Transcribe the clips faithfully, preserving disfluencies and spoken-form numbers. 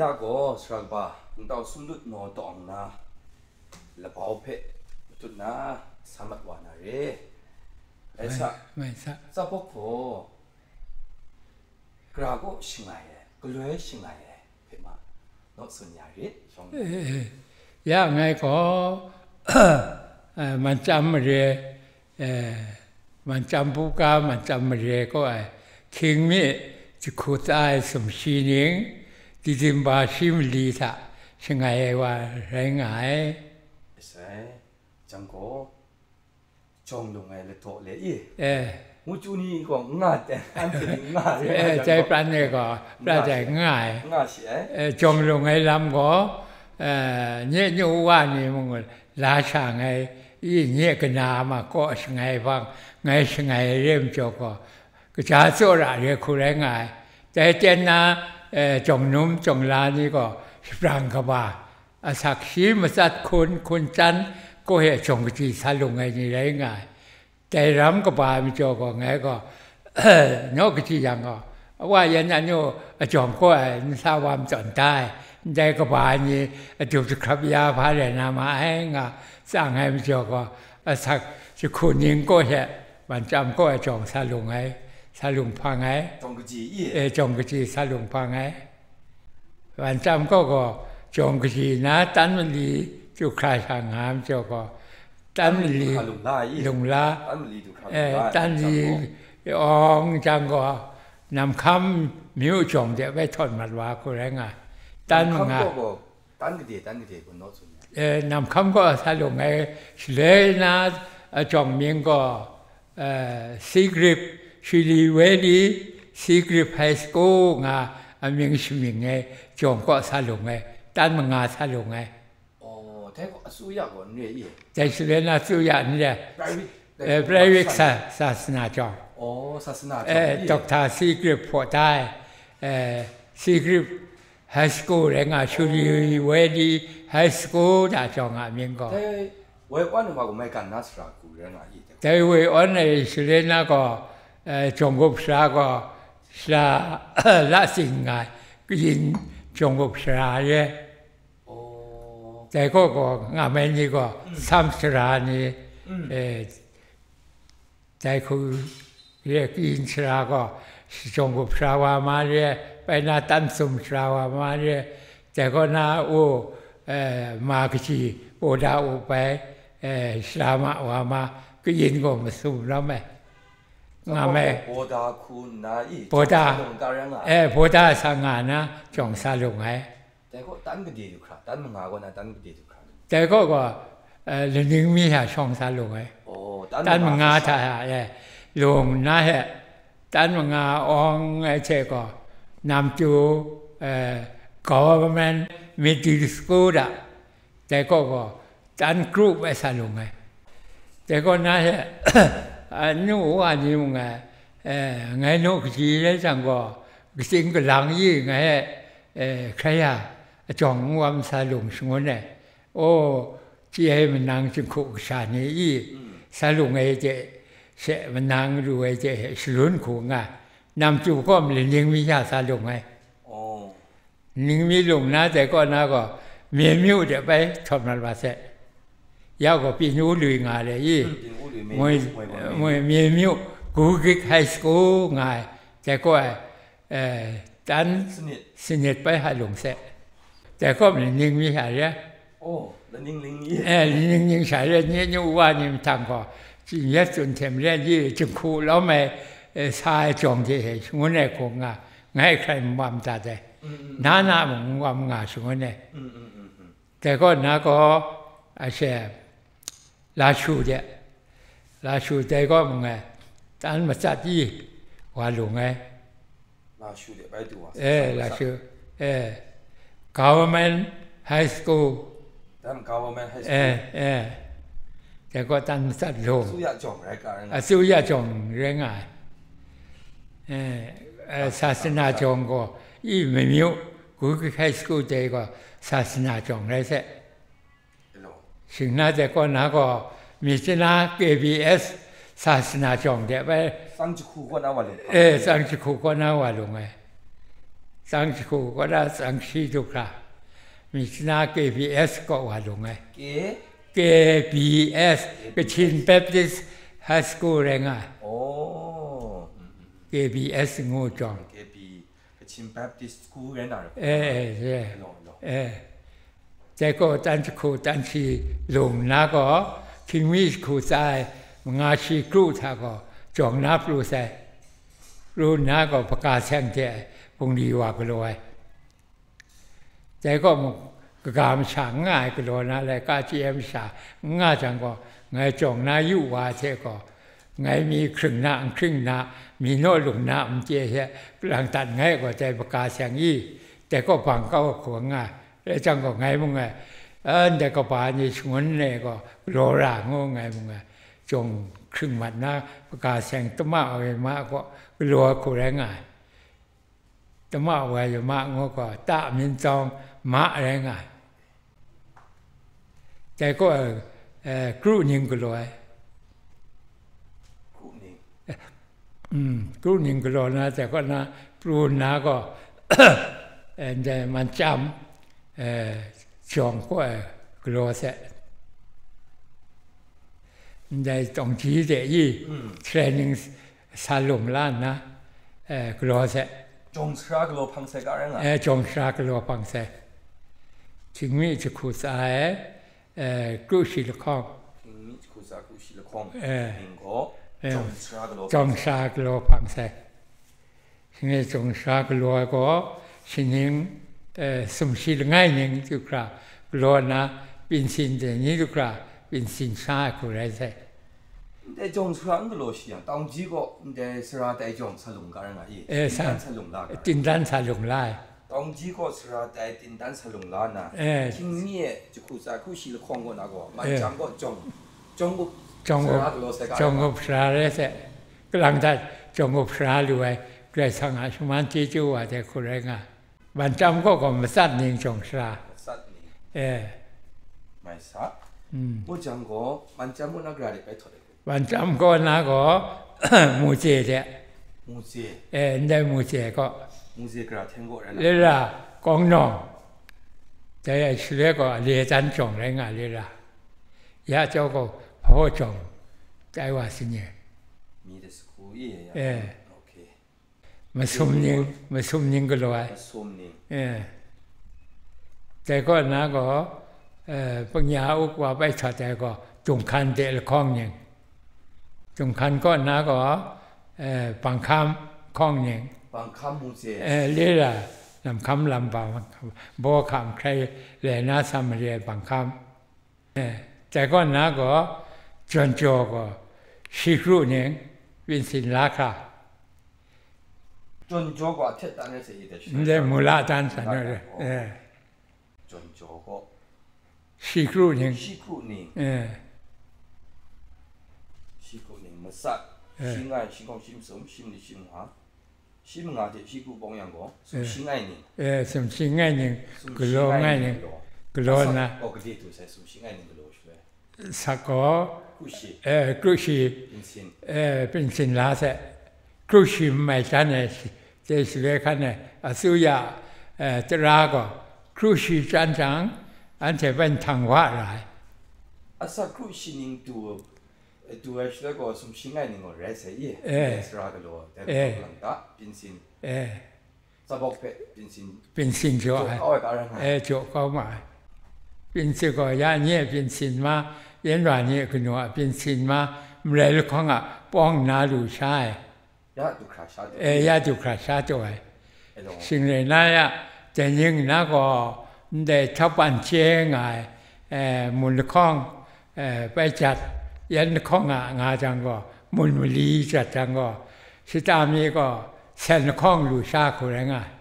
Ya gaw, sara kaba, Kungtau Sumlut Naw Tawng na, labau hpe matut na, sa mat wa na re. Ai sa, mai sa. Tsabawk gaw, gara kaw shangai ai, galoi shangai ai hpe ma, naw tsun ya rit, shawng. Eh, eh, eh. Ya ngai gaw, eh, Mancham mare, eh, Mancham buga, Mancham mare kaw ai, hkying mi jahku tsa ai sumshi ning, Disemba shi mali hta shangai ai wa rai nga ai. Sai, jang gaw, jawng lung ai ladaw le i. Eh. Muchu ni gaw n nga ai, anhte ni n nga ai, eh, jang jai gaw. Pran e gaw, prat ai, n nga ai. N nga shi ai. Eh, jawng lung ai lam gaw, eh, nye nyu wa ni mung la sha ngai, i nye kana ma kaw shangai hpang, ngai shangai re majaw gaw, kaja tsawra re hku rai nga ai. Dai ten na, eh, jawng num jawng la ni gaw, shabrang kaba, asak shi matsat hkun, hkun chyan, kaw he jawng kaji sa lung ai ni rai nga ai. Dai ram kaba ai majaw gaw, ngai gaw, naw kaji yang gaw, a wa yan anu ajawng kaw ai nsa wa matsawn da ai, ndai kaba ai ni adup jahkrap ya hpa rai na ma ai, nga tsang ai majaw gaw, asak jahku ning kaw he, Mancham kaw ai jawng sa lung ai, sa lung hpang ai. Jawng kaji i? E, jawng kaji sa lung hpang ai. Mancham kaw gaw, jawng kaji na tan mali du hkra sha nga majaw gaw, tan mali du hkra lung la i? Lung la. Tan mali du hkra, eh, lung la, tan mali awng jang gaw, Namhkam myu jawng de bai htawn mat wa hku rai nga. Tan manga. Namhkam kaw gaw, tan kade, tan kade gaw naw tsun ya. Eh, Namhkam kaw sa lung ai, shaloi na, a, jawng mying gaw, eh, Seagrave, Shili Valley Seagrave High School nga amying shamying ai jawng kaw sa lung ai, tan manga sa lung ai. Oh, dai gaw asuya gaw n re i? Dai shaloi na asuya n re. Private, eh, private sa, sasana jawng. Oh, sasana jawng, eh, i? Doctor Seagrave hpaw da ai, eh, Seagrave High School rai nga, Shuli Valley High School da jawng a mying gaw. Dai woi awn ai wa gaw maigan na sara hku rai nga i? Dai woi awn ai shaloi na gaw, eh, jawng gup sara gaw, sara la sing nga, kayin jawng gup sara re. Oh. Dai kaw gaw, nga mai ni gaw, mm, sam sara ni, mm, eh, dai hku re, kayin sara gaw, shajawng gup sara wa ma re, bai na tan sum sara wa ma re, dai kaw na u, eh, ma kaji, paw da u bai, eh, sara ma wa ma, kayin gaw masum lawm ai. Nga mai. Paw da hku nna i, paw da, jawng sa lung ta rai nga ai. Eh, paw da sa nga na, jawng sa lung ai. Dai gaw tan kade du hkra, tan manga gaw na tan kade du hkra. Dai gaw gaw, eh, laning mi hta shawng sa lung ai. Oh, tan manga hta, eh, lung nna he, tan manga awng ai hte gaw, Namtu, eh, Government Middle School da, dai gaw gaw, tan group ai sa lung ai. Dai gaw na he, a, nu wa ni mung ai, eh, ngai nu kaji rai jang gaw, katsing kalang i ngai e, eh, hkrai ya, ajawng n wam sa lung shangun ai. O, chye ai manang jinghku kasha ni i, mm, sa lung ai de she, manang lu ai de she, shalun hku nga, Namtu kaw ma laning mi hta sa lung ai. Oh. Ning mi lung na dai kaw na gaw, Myen myu de bai htawn mat wa se. Ya gaw, Pinu lui nga le i, mm, Pinu lui, Myen myu, Myen myu, Gugik High School nga ai, dai kaw ai, eh, tan sanit, sanit bai ha lung se. Dai kaw ma laning mi hta re. Oh, laning ling i? Eh, laning ling sha re, nye nyu wa ni mahtang gaw, tsin yet tsun hte maren i, jinghku lawm ai, eh, sa ai jawng de he shangun ai hku nga, ngai hkrai n wam dat ai. Mm, mm, na mm. Na mung n wam nga shangun ai. Mm, mm, mm, mm. Dai kaw na gaw, a she, Lashu de, Lashu dai kaw mung ai, tan matsat i wa lung ai. Lashu de bai du wa, eh, tan matsat. Lashu, eh, Government High School. Tan Government High School. Eh, eh. Dai kaw tan matsat lung. Asuya jawng rai ka rai nga. Asuya jawng rai nga ai. Eh, eh, sasana jawng gaw, i Myen myu, Gugik High School dai gaw, sasana jawng rai se. Hello. Shing na dai kaw na gaw, Myitkyina K B S sasana jawng de bai. Tsang jahku kaw na wa lung. Eh, tsang jahku kaw na wa lung ai. Tsang jahku kaw na tsang shi du hkra, myit shana K B S kaw wa lung ai. K? K B S, Kachin Baptist High School rai nga ai. Oh, mm, mm, mm. K B S ngu jawng. K B, Kachin Baptist School rai na rai. Eh, eh, eh. Hello, hello. Eh. Dai gaw, dan jahku dan shi lung nna gaw, hkying mi jahku tsa ai manga shi kru hta gaw, jawng na pru sai. Pru nna gaw, hpaga seng hte bungli wa galaw ai. Dai gaw mung, kaga masha n nga ai galaw na, laika chye ai masha n nga jang gaw, ngai jawng na yu wa ai hte gaw, ngai mi hkring na, n hkring na, mi naw lung na, n chye hte, lang dat ngai gaw, dai hpaga seng i, dai gaw bang kau ai hku n nga ai. Rai jang gaw, ngai mung e, a, ndai kaba ni shangun ai gaw, galaw ra ngu ngai mung e, jawng hkring mat na, hpaga seng tama wa ma gaw, galaw ai hku rai nga ai. Tama wa ma ngu gaw, ta min tsawng ma rai nga ai. Dai gaw, e, kru ning galaw ai. Kru ning. Mm, kru ning galaw na, dai gaw na, pru nna gaw, e, ndai man chyam, e, jawng gaw, e, galaw sai. Ndai tawng ji de i, mm, training sa lum la nna, e, galaw sai. Jawng sara galaw hpang sai ga rai nga. E, jawng sara galaw hpang sai. Hkying mi jahku tsa ai, e, kru shi lahkawng. Hkying mi jahku tsa kru shi lahkawng. E. Ning gaw, e, jawng sara galaw hpang sai. Jawng sara galaw hpang sai. Shangai jawng sara galaw ai gaw, shi ning, e, sumshi langai ning du hkra galaw nna, byin sin dai ni du hkra byin sin sha ai hku rai sai. Ndai jawng sara n galaw shi yang, tawng ji gaw ndai sara tai jawng sa lung ga rai nga i? E, sa, tindan sa lung la ga rai? Tindan sa lung la ai. Tawng ji gaw sara tai tindan sa lung la nna, e, hkying mi e jahku tsa kru shi lahkawng gaw na gaw, e, man chyam gaw jawng, jawng gup, jawng gup sara galaw sai ga rai nga. Jawng gup sara rai sai. Kalang dat jawng gup sara lu ai, Karai Kasang a shaman chyeju wa ai hku rai nga. Man chyam gaw gaw matsat ning jawng sara. Matsat ning. E. Mai sa. Mm. Ngu jang gaw, man chyam gaw na gara de bai htawt ai hku? Man chyam gaw na gaw, mutse de. Mutse. E, ndai mutse gaw. Mutse gara hten gaw rai na? Lera, kawng nawng. Dai shaloi gaw, ale dan jawng rai nga lera. Ya chyawm gaw, hpaw jawng, tai wa si ni. Mi de saku i ya. E. Okay. Masum ning, masum ning galaw ai. Masum ning. E. Dai kaw na gaw, e, pangya uk wa bai htawt ai gaw, dunghkan de lahkawng ning. Dunghkan kaw na gaw, e, banghkam hkawng ning. Banghkam mutse. E, lera, lamhkam lam ba, baw hkam hkrai le na sa mare ai banghkam. E, dai kaw na gaw, jawn jaw gaw, shi kru ning, byin sin la hkra. Jawn jaw gaw a htet dan rai sai i dai shi? Ndai mula dan sa na rai. E. Jawn jaw gaw. Shi kru ning. Shi kru ning. E. Shi kru ning, matsat, e, shi ngai, shi hkawng, shi masum, shi mali, shi manga. Shi manga hte shi kru bawng yang gaw, sumshi ngai ning. E, sumshi ngai ning, sumshi galaw ngai ning, galaw. Galaw na. Asak gaw gade du sai, sumshi ngai ning galaw shaloi? Asak gaw, kru shi. E, kru shi. Byin sin. E, byin sin la sai. Kru shi n mai jan ai, dai shaloi hkan e, asuya, e, tara gaw, kru shi jan jang, anhte bai nhtang wa ra ai. Asak kru shi ning du, E, du ai shaloi gaw, sumshi ngai ning gaw rai sai i? E. Sara galaw, dai, e, gaw lang ta, byin sin. E. Tsabawk hpe byin sin. Byin sin jaw ai. Jaw kau ai ka rai nga. E, jaw kau ma ai. Byin sin gaw, ya ni e byin sin ma, yan wa ni e kanu a byin sin ma, marai lahkawng a pawng nna lu sha ai. Ya du hkra sha taw. E, ya du hkra sha taw ai. Hello. Shing rai na ya, dai ning na gaw, ndai htaban chye nga ai, e, mun lahkawng, e, bai jat, yan lahkawng a nga jang gaw, mun mali jat jang gaw, shata mi gaw, sen lahkawng lu sha hku rai nga ai.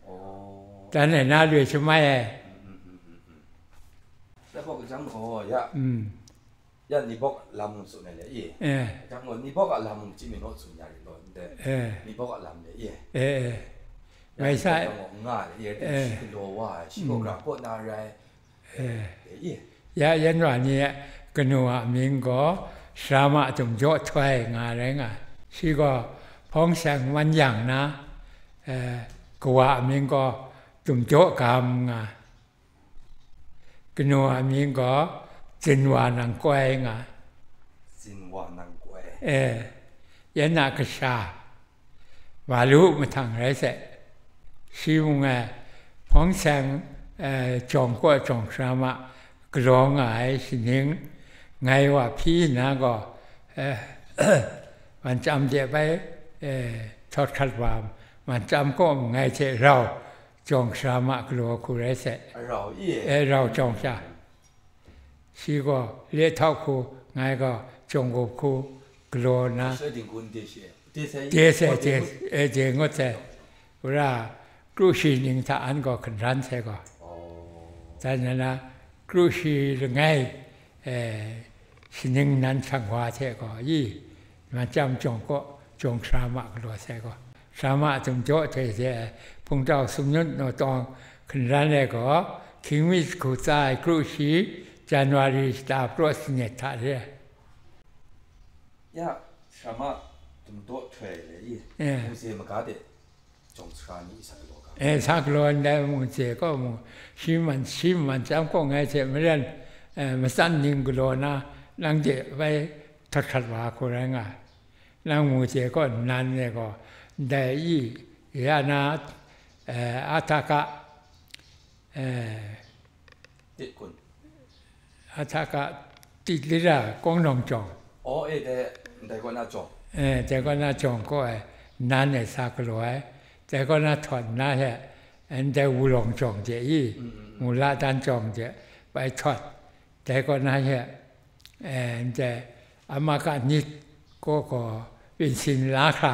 Oh. Dan e na loi shamai ai. Mm, mm, mm, mm, mm. Ya gaw, jang gaw, ya. Mm. Ya, ni bawk a lam mung tsun ai le i? E. Jang gaw, ni bawk a lam mung chyi mi naw tsun ya rit law, ndai. E. Ni bawk a lam le i? E, e. Ya, ngai ni sa bawk jang gaw, n nga le i, e, shi galaw wa ai, shi gaw, e, gara kaw na rai, e, le i? Ya, yan wa ni a kanu a mying gaw, Sara ma tum jaw htoi nga rai nga ai. Shi gaw, hpawng seng man yang na, e, Kawa a mying gaw Tumdaw Gam nga, kanu a mying gaw Zinwa Nang Koi nga. Zinwa Nang Koi. Eh, yan na kasha, Malu mahtang rai sai. Shi mung e, hpawng seng, eh, jawng kaw jawng sara ma galaw nga ai shaning, ngai wa hpyi nna gaw, eh, manchyam de bai, eh, htawt hkat wa, manchyam kaw ngai hte rau jawng sara ma galaw hku rai sai. Rau i? Eh, rau jawng sha. Shi gaw le htau hku, ngai gaw jawng gup hku galaw nna, Sha dinghku n de she? De sai, de sai, de, eh, de ngut sai. Wora kru shi ning hta an gaw hkan ran sai gaw. Oh. Dan nna, kru shi langai, eh, shaning nan shang wa hte gaw, i, manchyam jawng kaw, jawng sara ma galaw sai gaw. Sara ma Tumdaw hte hte, hpungtau sumnut naw tawng hkan ran ai gaw, hkying mi jahku tsa ai kru shi, January shata praw sanit hta re. Ya, sara ma Tumdaw htoi le i, eh, mungze maga de jawng sara ni sa galaw ga? Eh, sa galaw ndai mungze kaw mung, shi man, shi man chyam kaw ngai hte maren, eh, matsan ning galaw na, nang de bai htawt hkat wa hku rai nga ai. Nang mungze kaw nan e gaw, ndai i, ya na, eh, Ahtaka, eh, Tit kun. Ahtaka Titlira kawng nawng jawng. Oh, eh, dai, dai kaw na jawng. Eh, dai kaw na jawng kaw ai, nan e sa galaw ai, dai kaw na htawt nna he, ndai wulawng jawng de i, mm, mm, mm, mula dan jawng de, bai htawt, dai kaw na he, eh, ndai amaka nit kaw gaw, Winsin la hkra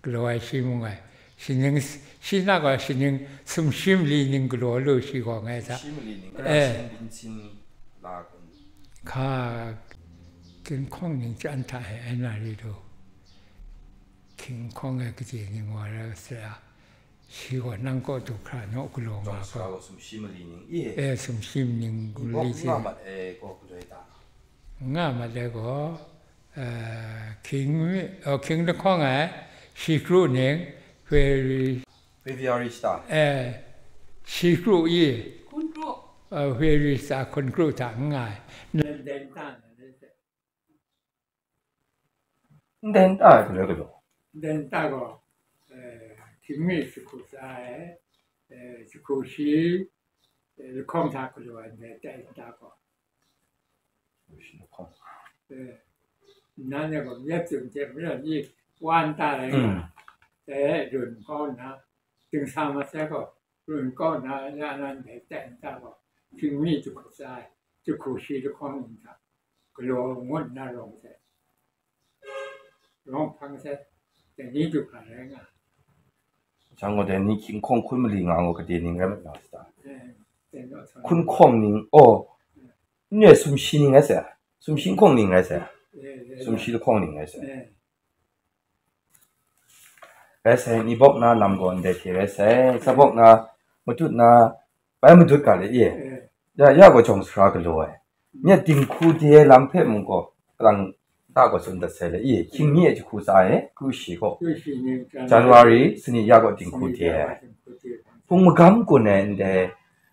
galaw ai shi mung ai. Shaning, shi na gaw shaning sumshi mali ning galaw lu shi gaw ngai hta. Sumshi mali ning, eh, shin, Winsin la kun. Hka, ginhkawng ning chyan hta e, ai na ri lu. Ginhkawng e kaji ning wa rai sa, shi gaw nang kaw du hkra naw galaw nga gaw. Jawng sara gaw sumshi mali ning i? Eh, sumshi mali ning i bawk li nga mat ai gaw galoi ta? Nga mat ai gaw, eh, hkying mi, oh, hkying lahkawng e, shi kru ning, February, February shata. Eh, shi kru i, hkun kru. Eh, February shata hkun kru hta n nga ai. Nden ta na le se. Nden ta ai hkun rai galaw. Nden ta gaw, eh, hkying mi jahku tsa ai, eh, jahku shi, eh, lahkawng hta galaw ai ndai tai nta gaw. Eh, nan e gaw, myit tsun hte maren i wa nta rai nga, mm, dai e run kau nna, dingsa mat sai gaw, run kau nna, ya nan dai tai nta gaw, hkying mi jahku tsa ai, jahku shi lahkawng ning hta galaw ngut nna rawng sai. Rawng hpang sai, dai ni du hkra rai nga. Jang gaw dai ni hkying hkawng hkun mali nga gaw gade ning rai mat na sa ta? Eh, dai naw sa. Hkun hkawng ning, oh, n-, sumshi ning rai sai, sumshi hkawng ning rai sai, eh, eh, sumshi lahkawng ning rai sai. Eh. Rai sai, ni bawk na lam gaw ndai hte rai sai, sa bawk na, matut na, bai madut ga le i. Eh. Ya, ya gaw jawng sara galaw ai. Myit dinghku de ai lam hpe mung gaw, kalang ta gaw tsun dat sai le i. Hkying mi e jahku tsa ai, kru shi gaw. Kru shi ni, January, January, sanit ya gaw dinghku de ai. Sanit ya gaw dinghku de ai. Hpung magam kun ai ndai,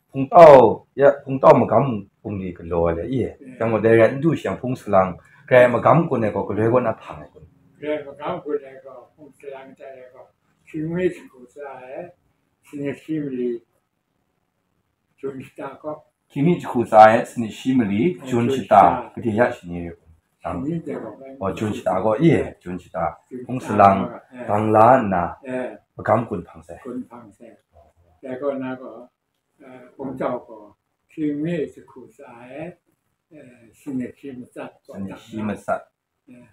hpungtau, ya, hpungtau magam bungli galaw ai le i. Eh. Yang gaw dai rai n du shi yang, hpung salang, grai magam kun ai gaw galoi kaw na hpang ai kun. Grai magam kun ai gaw, hpung salang tai ai gaw, hkying mi jahku tsa ai, sanit shi mali, Jun shata gaw. Hkying mi jahku tsa ai, sanit shi mali, eh, Jun shata, shata. Gade ya shani rai kun? Shani de gaw, oh, Jun shata gaw, i, Jun shata. Jun shata. Hpung salang, gaw, eh, gang la nna, eh, magam kun hpang sai. Kun hpang sai. Dai gaw na gaw, eh, hpungtau gaw, hkying mi jahku tsa ai, eh, sanit shi matsat gaw. Sanit shi matsat. Eh.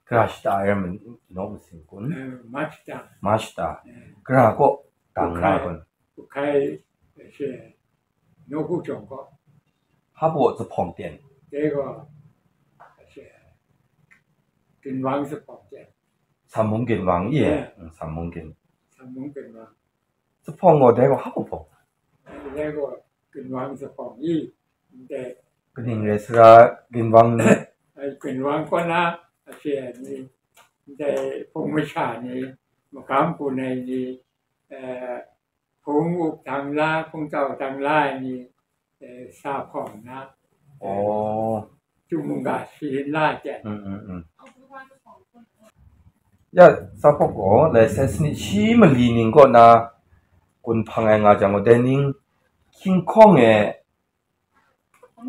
Gara shata ai ram naw masing kun? Eh, March shata. March shata. Eh. Gara kaw gang la kun? Hpu hkai, hpu hkai, eh, she, nawku jawng kaw. Hpa baw zuphpawng ten? Dai gaw, she, ginwang zuphpawng ten. Sammung ginwang i? Eh. Mm, sammung gin. Sammung ginwang. Zuphpawng gaw dai gaw hpa baw hpawng? Dai gaw ginwang zuphpawng i, ndai. Kaning rai sara ginwang ni? Ai, ginwang kaw na, a she ai ni, ndai hpung masha ni, magam kun ai ni, eh, hkungwup dang la, hkungtau dang la ai ni, eh, sa hpawng na, Oh. Jung mungga shi la ten. Mm, mm, mm. Ya, Sapok gaw, lai sai sanit shi mali ning kaw na kun hpang ai nga jang gaw, dai ning hkying hkawng e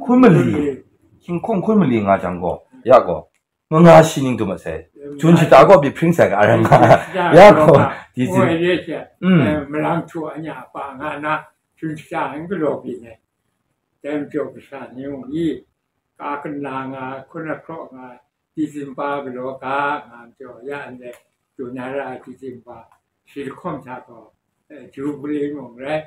hkun mali, hkying hkawng hkun mali nga jang gaw, ya gaw, nga nga shi ning dum a sai. Jun shata gaw bi hpring sai ga aram nga. Ya gaw, di zin. Oi, ye she. Mm. Eh, malang htu anya pa nga na, jun shata n galaw bi ne. Dai majaw kasha ni mung yi, ka kanla nga, hkun ahkraw nga, di zin pa galaw ga nga majaw, ya ndai, dun na ra di zin pa, shi lahkawm hta gaw, eh, Jubili mung rai,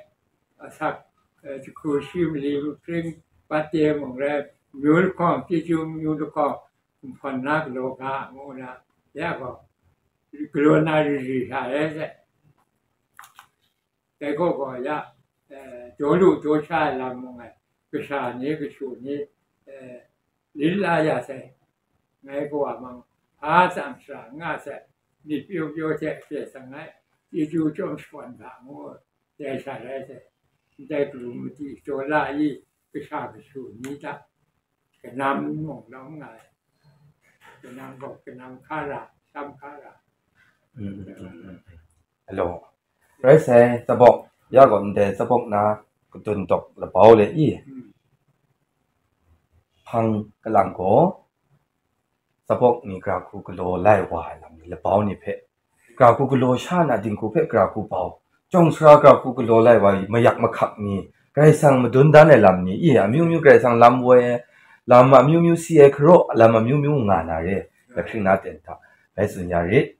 asak, eh, jahku shi mali hpring bat de mung rai, myu lahkawng, chyeju myu lahkawng, nhpawn na galaw ga ngu na, ya gaw, galaw na ri ri hta rai sai. Dai gaw gaw ya, eh, jaw lu jaw sha ai lam mung ai, kasha ni, kashu ni, eh, lit la ya sai. Ngai kawa mang, hpa tsang shara n nga sai, myit pyaw pyaw hte pye sang ai, chyeju chyawm shapawn ga ngu, dai sha rai sai. Ndai galu madi jaw la i, kasha kashu ni hta, kanam mung lawm nga ai, kanam gaw kanam hkara, sham hkara. Hello. Rai sai, Sapok, ya gaw ndai Sapok na kadun dawk labau le i. Hpang kalang gaw, Sapok ni gara hku galaw lai wa ai lam ni labau ni hpe, gara hku galaw sha na dinghku hpe gara hku bau, chyawm sara gara hku galaw lai wa ai mayak mahkak ni, Karai Kasang madun dan ai lam ni, i, amyu myu Karai Kasang lam woi ai, lam amyu myu si ai hkaraw, lam amyu myu nga na re, lahkring na ten hta, bai tsun ya rit.